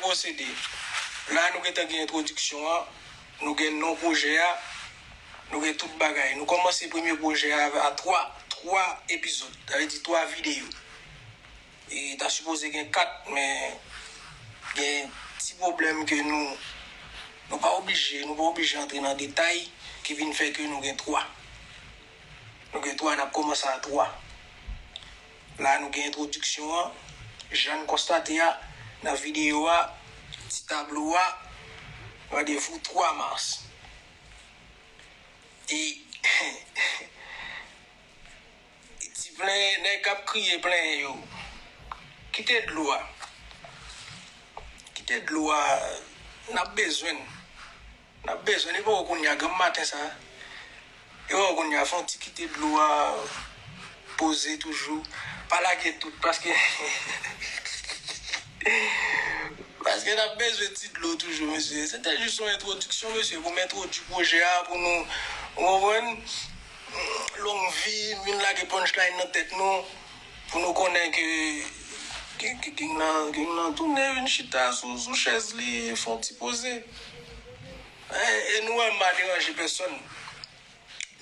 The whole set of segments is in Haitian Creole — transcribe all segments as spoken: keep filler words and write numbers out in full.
posede. La, nou gentan gen entwodiksyon an, nou gen non pwojè a, nou gen tout bagay. Nou kòmanse premye pwojè a a twa, twa epizòd. Sa vle di twa videyo. E ta sipoze gen kat, men gen ti pwoblèm ke nou, nou pa oblije, nou pa oblije antre nan detay ki vin fè ke nou gen twa. Nou gen twa, n ap kòmanse a twa. La, nou gen entwodiksyon an. Jan n konstate a, nan videyo a, ti tablo a, randevou twa mas. E ti plenyen, nèg k ap kriye plenyen yo, kite dlo a. Kite dlo a, n ap bezwen n. N ap bezwen, li poko kounye a, granm maten sa. Li poko kounye a, fè yon ti kite dlo a poze toujou. Pa lage tout, paske, paske n ap bezwen ti dlo toujou, mesye. Se te jis yon entwodiksyon, mesye, pou m entwodui pwojè a, pou nou, ou konprann? Long vi, m vin lage punchline nan tèt nou, pou nou konnen ke, ke, ke King nan, King nan tounen vin chita sou, sou chèz li, fè yon ti poze. E, e nou wè m pa deranje pèsonn.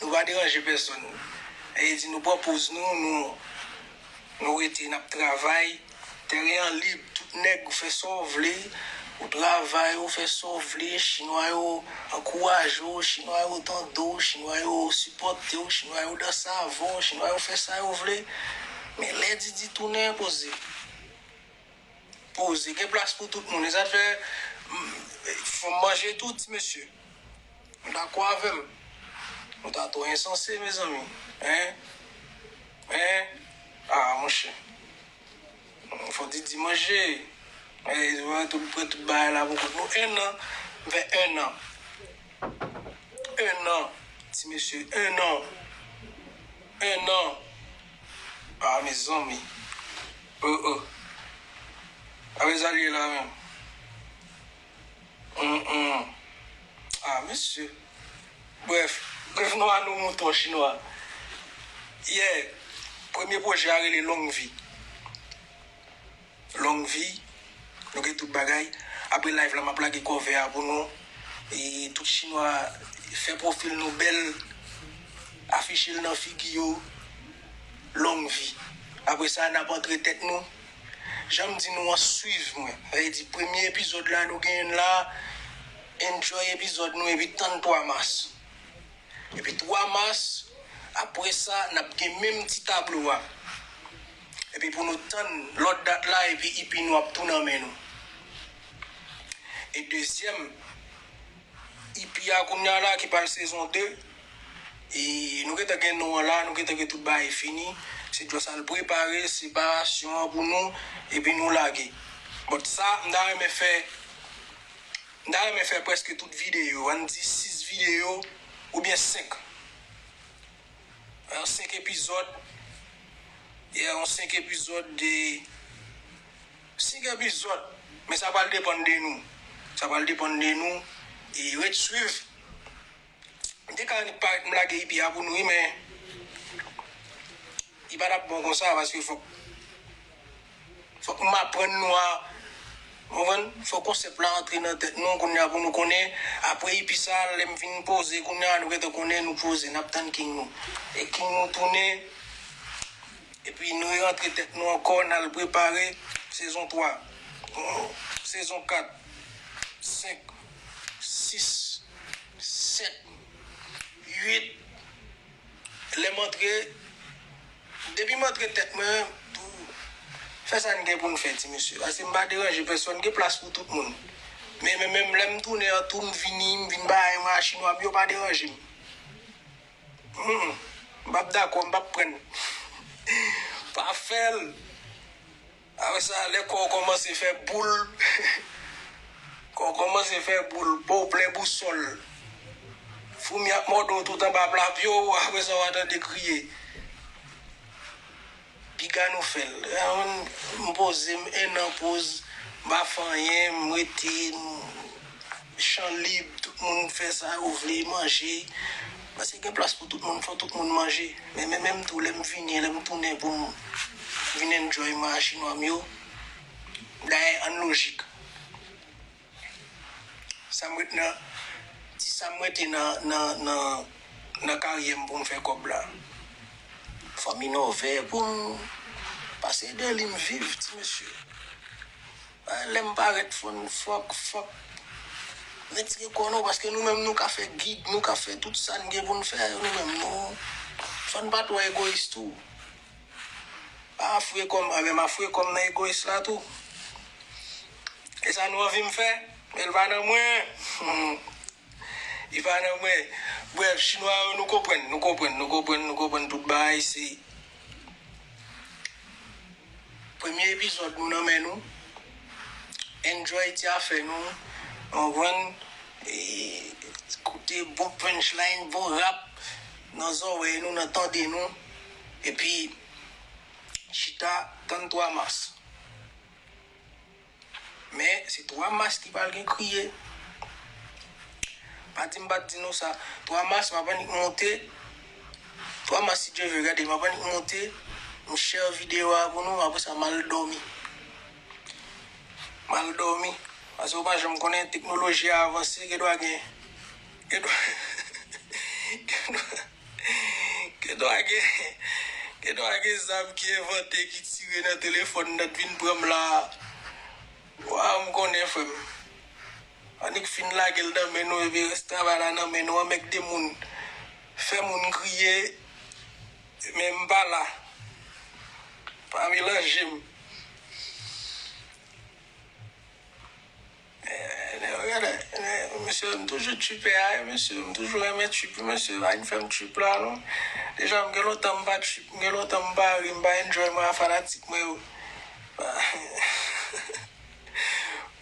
Nou pa deranje pèsonn. E di nou pran poz nou, nou, nou rete, n ap travay. Teren an lib, tout nèg, ou fè sa w vle, ou travay, ou fè sa w vle, chinwa yo ankouraje w, chinwa yo tande w, chinwa yo sipòte w, chinwa yo danse avè w, chinwa yo fè sa yo vle. Men lè Didi tounen, poze. Poze, gen plas pou tout moun. E sa fè, m, fò m manje tou, ti mesye. Nou dakò avè m? Nou ta twò ensanse, mezanmi. Hein? Hein? Ah, monchè. Fò Didi manje. Eh, nou tout, pran tout bagay la pou kont nou. En an. M fè en an. En an. Ti mesye, en an. En an. Ah, mezanmi. Oh, oh. Avè sa l ye la menm. Hum, hum. Ah, mesye. Brèf, brèf, nou a nou mouton chinwa. Yeah, premye pwojè a rele Long Vi. Long Vi, nou gen tout bagay. Apre live la, m ap lage kòvè a pou nou. E tout chinwa, fè pwofil nou bèl, afiche l nan figi yo. Long Vi. Apre sa, n ap antre tèt nou. Jan m di nou an, swiv mwen. Sa vle di, premye epizòd la, nou genyen l la. Enjoy epizòd nou, epi tann twa mas. Epi twa mas, apre sa, n ap gen menm ti tablo a. Epi pou nou tann lòt dat la, epi ipi nou ap tou nan men nou. E dezyèm, ipi a kounye a la, ki pral sezon de, e nou gentan gen non an la, nou gentan gen tout bagay fini. Se just al prepare separasyon an pou nou, epi nou lage. But sa, m ta renmen fè, m ta renmen fè prèske tout videyo, ann di sis videyo oubyen senk. Yon senk epizòd. Yeah, yon senk epizòd de, senk epizòd. Men sa pral depann de nou. Sa pral depann de nou. E ret swiv. M te ka annik parèt m lage ipi a pou nou, wi, men li pa t ap bon konsa, paske fòk, fòk m aprann nou a, ou konprann? Fòk konsèp la antre nan tèt nou, kounye a pou nou konnen. Apre ipi sa, lè m fin poze, kounye a nou gentan konnen nou poze, n ap tann King nou. E King nou tounen, epi nou rantre tèt nou ankò, n al prepare sezon twa, sezon kat, senk, sis, sèt, uit. Lè m antre, depi m antre tèt mwen, pou fè sa n gen pou n fè, ti mesye. Paske m pa deranje pèsonn, gen plas pou tout moun. Men, men, menm lè m tounen an tou, m vini, m vin bay mwen a chinwa m yo, pa deranje m. Mm, mm. M p ap dakò, m p ap pran. Pa fè l. Apre sa, lè kò w kòmanse fè boul, kò w kòmanse fè boul, po w plen bousòl, foumi ap mòde w tout anba pla pye w, apre sa w a tande kriye. Piga nou fè l. M poze m, en an poz, m pa fè anyen, m rete, m, chan lib, tout moun fè sa yo vle, manje. Paske gen plas pou tout moun, fò tout moun manje. Men, men, menm tou, lè m vini, lè m tounen pou m vin enjoy mwen a chinwa m yo. Dayè, ann lojik. Mwen nan ti sa m rete nan, nan, nan, nan karyè m pou m fè kòb la. Fò m inove pou m pase de li m viv, ti mesye. Lè m parèt fò n fòk, fòk retire kò nou, paske nou menm nou ka fè gig, nou ka fè tout sa n gen pou n fè, nou menm nou, fò n pa twò egoyis tou. Pa afouye kò m, anben m afouye kò m nan egoyis la tou. E sa nou anvi m fè, men l pa nan mwen. Li pa nan mwen. Brèf, chinwa yo, nou konprann, nou konprann, nou konprann, nou konprann tout bagay. Se premye epizòd nou nan men nou. Enjoy ti afè nou. Konprann? E, koute bon punchline, bon rap nan zòrèy nou, nan tande nou. Epi, chita, tann twa mas. Men, se twa mas ki pral gen kriye. Pa di m pa t di nou sa. Twa mas, m ap annik monte. Twa mas, si Dye vle, gade, m ap annik monte. M share videyo a pou nou, apre sa, m al dòmi. M al dòmi. Paske ou pa janm konnen, teknoloji a avanse, gen dwa gen. Gen dwa. Gen dwa. Gen dwa gen, gen dwa gen zam ki envante, ki tire nan telefòn nan, t vin pran m la. Waw, m konnen, frè m. Annik fin lage l nan men nou, epi rès travay la nan men nou, anmègde moun. Fè moun kriye, men m pa la. Pa melanje m. Eh, eh, eh, mesye, m toujou tripè a, mesye, m toujou renmen trip, mesye, pa vin fè m trip la, non. Deja, m gen lontan m pa trip, m gen lontan m pa ri, m pa enjoy mwen a fanatik mwen yo. Pa,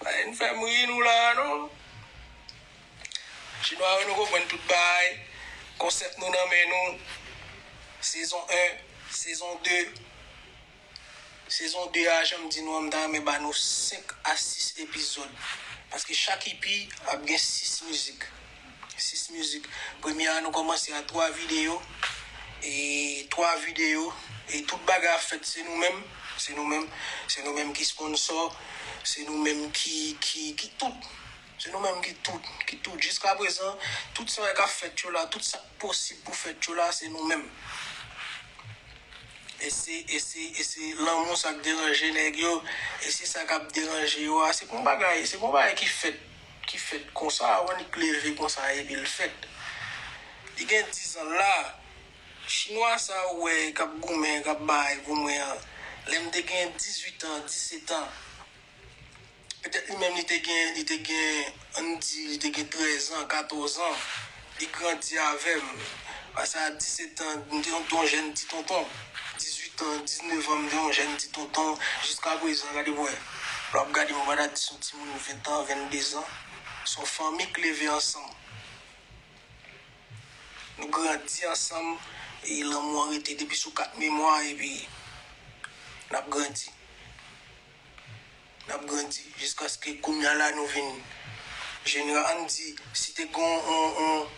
pa vin fè m ri nou la, non. Chinwa yo, nou konprann tout bagay. Konsèp nou nan men nou. Sezon en, sezon de. Sezon de a, jan m di nou an, m ta renmen ba nou senk a sis epizòd. Paske chak ipi ap gen sis mizik. Sis mizik. Premye a, nou kòmanse a twa videyo. E twa videyo. E tout bagay ap fèt, se nou menm. Se nou menm. Se nou menm ki sponsò. Se nou menm ki, ki, ki tout. Se nou menm ki tout, ki tout. Jiska prezan, tout sa k ap fèt yo la, tout sa k posib pou fèt yo la, se nou menm. E se, e se, e se lanmou sa k deranje nèg yo, e se sa k ap deranje yo a. Se pa yon bagay, se pa yon bagay ki fèt, ki fèt konsa, ou annik leve konsa epi l fèt. Li gen diz an la, chinwa sa ou wè k ap goumen, k ap bay pou mwen an, lè m te gen dizuit an, disèt an, petèt li menm li te gen, li te gen, ann di, li te gen trèz an, katòz an. Li grandi avè m. Pase a disèt an, m te yon, yon jèn ti tonton. Dizuit an, diznèf an, m te yon jèn ti tonton. Jiska prezan, gade pou wè. Lè w ap gade m, ou pa ta di se yon timoun ven an, vennde zan. Se yon fanmi k leve ansanm. Nou grandi ansanm, e lanmou an rete depi sou kat memwa, epi n ap grandi. N ap grandi jiskaske kounye a la nou vin jenera-, ann di, si te gen yon, yon, yon,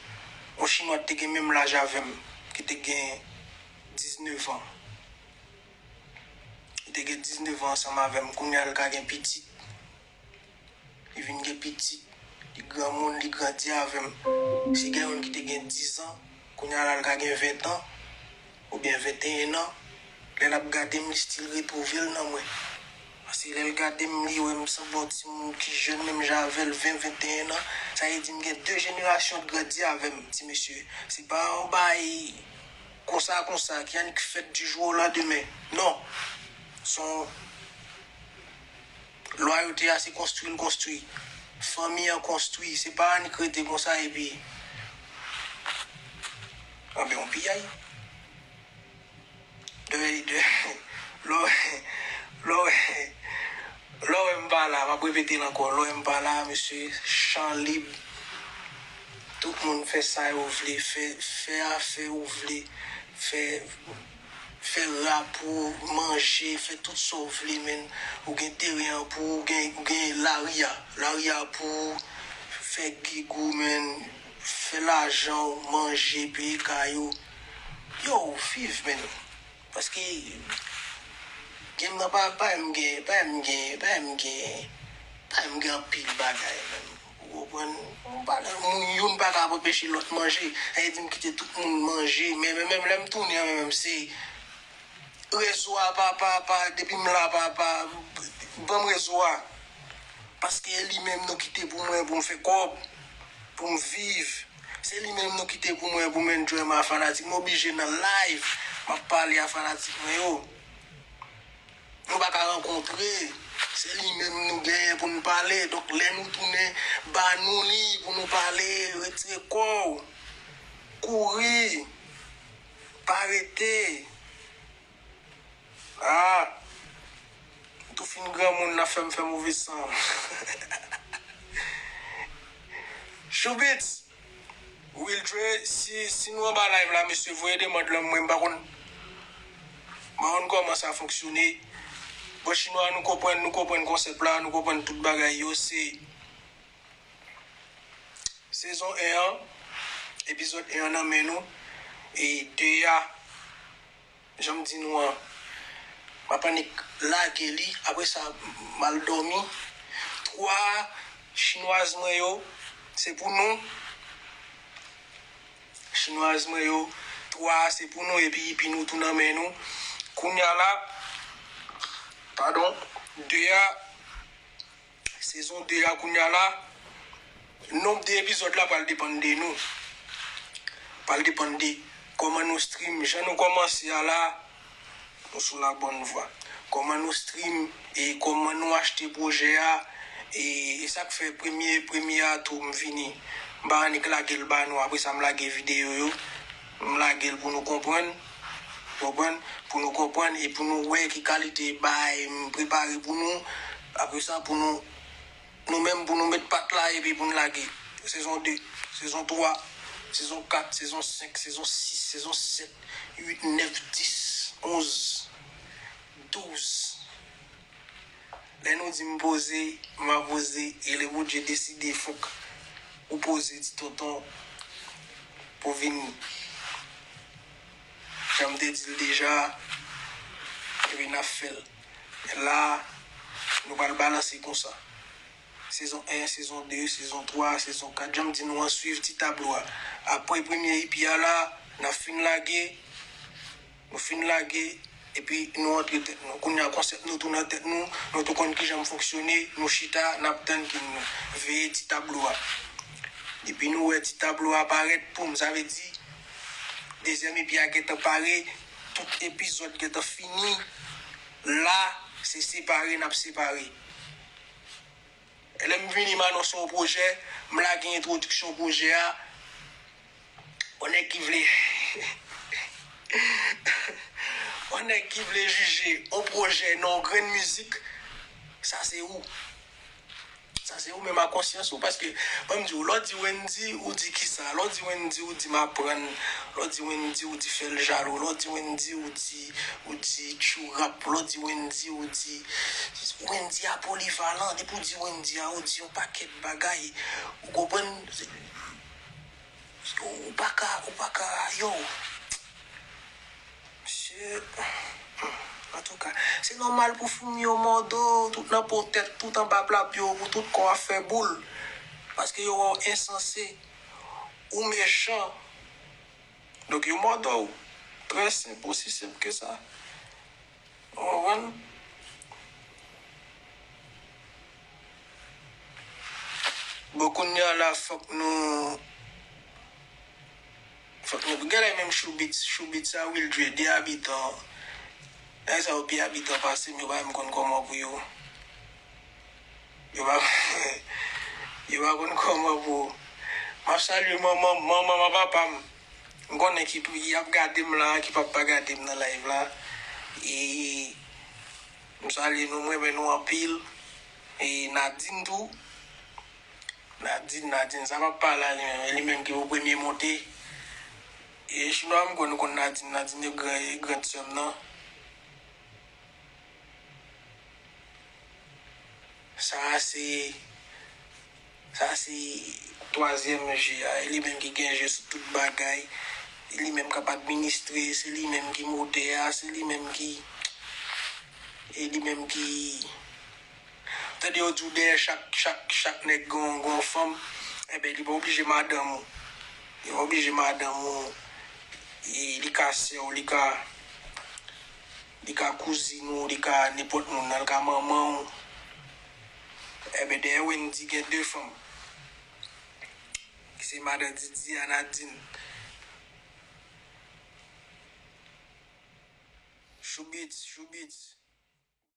yon chinwa ki te gen menm laj avè m, ki te gen diznèf an. Li te gen diznèf an ansanm avè m, kounye a l ka gen pitit. Li vin gen pitit, li granmoun, li grandi avè m. Si gen youn ki te gen diz an, kounye a la l ka gen ven an, oubyen venteyen an, lè l ap gade m, li still retwouve l nan mwen. Paske lè l gade m, li wè m sanble yon timoun ki jèn menm jan avè l, ven, venteyen an. Sa vle di m gen de jenerasyon k grandi avè m, ti mesye. Se pa yon bagay konsa, konsa, ki annik fèt du jour au lendemain. Non. Se yon Lwayote a se konstwi l konstwi. Fanmi an konstwi. Se pa annik rete konsa epi. Anben, yon piyay. De, de, lò, lò, lò, m pa la, m ap repete l ankò. Lò, m pa la, mesye, chan lib. Tout moun fè sa yo vle, fè, fè afè ou vle, fè, fè rap ou, manje, fè tout sa w vle, men ou gen teren an pou ou, ou gen, ou gen lari a, lari a pou ou, fè gig ou, men fè lajan ou, manje, peye kay ou. Yo, viv, men. Paske game nan pa, pa m gen, pa m gen, pa m gen, pa m gen anpil bagay, men. Ou konprann? Ou pa ka, moun youn pa ka anpeche lòt manje. Sa vle di m kite tout moun manje. Men, men, men lè m tounen an, men, men se rezo a pa, pa, pa, depi m la, pa, pa, ban m rezo a. Paske e li menm nou kite pou mwen, pou m fè kòb, pou m viv. Se li menm nou kite pou mwen, pou m enjoy ma fanatik. M oblije nan live, m ap pale a fanatik mwen yo. Nou pa ka rankontre. Se li menm nou genyen pou n pale. Donk, lè nou tounen, ba nou li pou nou pale. Retire kò w. Kouri. Pa rete. Ah. M tou fin granmoun, n ap fè m fè move san. Choubits. Wildre, si, si nou anba live la, mesye, voye demann lan, mwen, m pa konn, m pa konn kòman sa fonksyone. Bon, chinwa, nou konprann, nou konprann konsèp la, nou konprann tout bagay yo, se sezon en an, epizòd en an nan men nou, e de a, jan m di nou an, m ap annik lage li, apre sa, m al dòmi. Twa chinwaz mwen yo, se pou nou. Chinwaz mwen yo, twa a se pou nou, epi, epi nou tou nan men nou. Kounye a la, padon, de a, sezon de a kounye a la, nonb de epizòd la pral depann de nou. Pral depann de kòman nou stream, jan nou kòmanse a la, nou sou la bòn vwa. Kòman nou stream, e kòman nou achte pwojè a, e, e sa k fè premye, premye a tou m vini. M pa annik lage l ba nou, apre sa m lage videyo yo. M lage l pou nou konprann. Konprann? Pou nou konprann e pou nou wè ki kalite bagay m prepare pou nou. Apre sa, pou nou, nou menm, pou nou met pat la epi pou n lage. Sezon de, sezon twa, sezon kat, sezon senk, sezon sis, sezon sèt, uit, nèf, dis, onz, douz. Lè nou di m poze, m a poze, e lè Bondye deside fòk ou poze, ti tonton, pou vini. Jan m te di l deja, epi n ap fè l. Men la, nou pral balanse konsa. Sezon en, sezon de, sezon twa, sezon kat. Jan m di nou an, swiv ti tablo a. Apre premye ipi a la, n ap fin lage. Nou fin lage, epi nou antre tèt nou. Kounye a, konsèp nou tou nan tèt nou, nou tou konn kijan m fonksyone, nou chita, n ap tann ki nou veye ti tablo a. Depi nou wè ti tablo a parèt, poum, sa vle di, dezyèm ipi a gentan pare, tout epizòd gentan fini. La, se separe, n ap separe. E lè m vini, m anonse yon pwojè, m lage entwodiksyon pwojè a. Yon nèg ki vle, yon nèg ki vle jije yon pwojè nan yon grenn mizik, sa se ou. Sa se ou menm ak konsyans ou, paske, ban m di w, lè w di Wendy, ou di kisa? Lè w di Wendy, ou di m aprann. Lè w di Wendy, ou di fè l jalou. Lè w di Wendy, ou di, ou di tchou rap. Lè w di Wendy, ou di, Wendy a polivalan. Depi w di Wendy a, ou di yon pakèt bagay. Ou konprann? Ou pa ka, ou pa ka, yo. Mesye, antouka, se nòmal pou foumi yo mòde w, tout nan po tèt, tout anba plapye w, pou tout kò a fè boul. Paske yo wè w ensanse, ou mechan. Donk, yo mòde w. Trè senp, osi senp ke sa. Ou konprann? Bon, kounye a la, fòk nou, fòk nou, gade menm Choubits, Choubits a Wildre, de abitan. Nèg sa yo pi abitan pase m, yo pa menm konn kòman pou yo. Yo pa, yo pa konn kòman pou. M ap salye manman, manman m ak papa m. M konnen ki, ki ap gade m la, ki p ap pa gade m nan live la. E m salye nou, m renmen nou anpil. E Nadine tou. Nadine, Nadine, sa p ap pale a li menm. E li menm ki pou premye monte. E chinwa, m kwè nou konn Nadine. Nadine e gran, e gran sè m nan. Sa a se, sa a se twazyèm je a. E li menm ki gen je sou tout bagay. E li menm k ap administre. Se li menm ki motè a. Se li menm ki, e li menm ki, Tande yo di w dèyè chak, chak, chak nèg gon, gon fanm, enben, li pa oblije madanm ou. Li pa oblije madanm ou. E, li ka sè w, li ka, li ka kouzin ou, li ka nenpòt moun nan, li ka manman w. Enben, dèyè Wendy gen de fanm. Ki se madan Didi a Nadine. Choubits, Choubits.